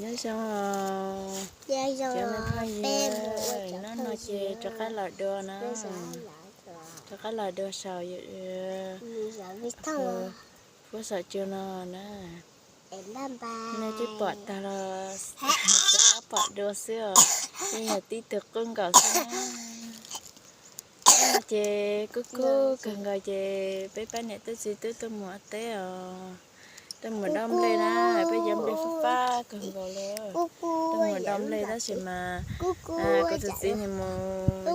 Nyob zoo, cov me phooj ywg, hnub no ces rov qab los dua na, rov qab los dua saum huab saum cua no na. Nej twb pom tag los rov qab pom dua xwb os, yeej yog tib tug qub nkaus xwb na. Ces kub kub kawg nkaus ces peb pab niam pab txiv twb tuaj mus ua teb os, tuaj mus dob nplej na, peb cov nplej fab fab kawg nkaus li. Tuaj mus dob nplej tab sis mas kuv tus txiv nws mus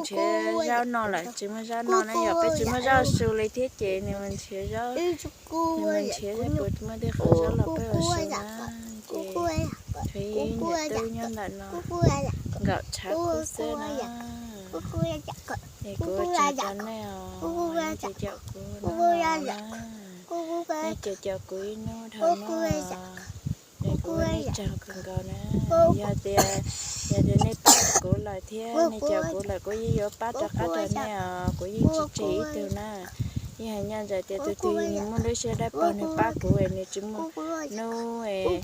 nrhiav zaub noj lawm, tsis muaj zaub noj na yom, peb tsis muaj zaub su li thiab ces nws mus nrhiav zaub, nws mus nrhiav puas muaj tej qhov zaub los peb ua su na. Ces tshuav ib niam tub nyob ntawm no nkaum tshav kub xwb na. Es kuv ua tsaug rau nej os, nej caum kuv no na, nej caum caum kuv ib hnub dhau hnub os. Es kuv ua nej tsaug kawg nkaus na. Yog tias, yog tias nej pab kuv lawm thiab nej caum kuv lawm kuv yeej yuav pab rov qab rau nej os, kuv yeej tsis tseg ib tug na. Yeej hais nyob ntawm tias tus twg nws muaj lub siab dawb paug nws pab kuv es nws tsis muaj hnub es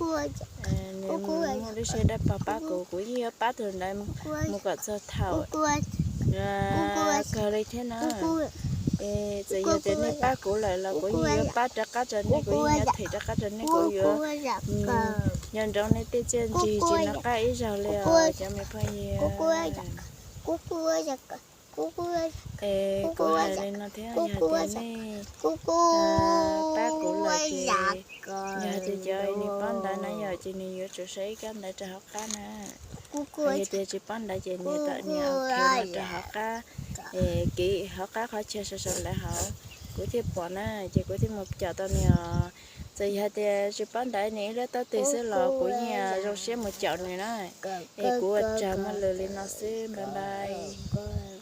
nws muaj lub siab dawb paug pab kuv, kuv yeej yuav pab tus ntawd mus kom txog thaum kawg li thiab na. Es txawm yog tias nej pab kuv lawm los kuv yeej yuav pab rov qab rau nej, kuv yeej yuav them rov qab rau nej, kuv yuav nco ntsoov nej tej txiaj ntsig tsis nco qab ib zaug li os cov me phooj ywg. Es kuv hais li no thiab, yog tias nej pab kuv lawm ces, yog tias cov nws pab ntawv na yom ces nws yuav tsum sau ib kab ntawv rau hauv qab na. Yog tias tsis pab ntawv ces nws tawm nws ok no rau hauv qab, kev hauv qab qhov chaw sau sau ntawv hauv, kuv thiaj pom na, ces kuv thiaj mus caum tau nws os. Txawm yog tias tsis pab ntawv nws ib lub taub twg xwb los kuv yeej zoo siab mus caum nws na. Es kuv ua tsaug muaj lus li no xwb, bye bye.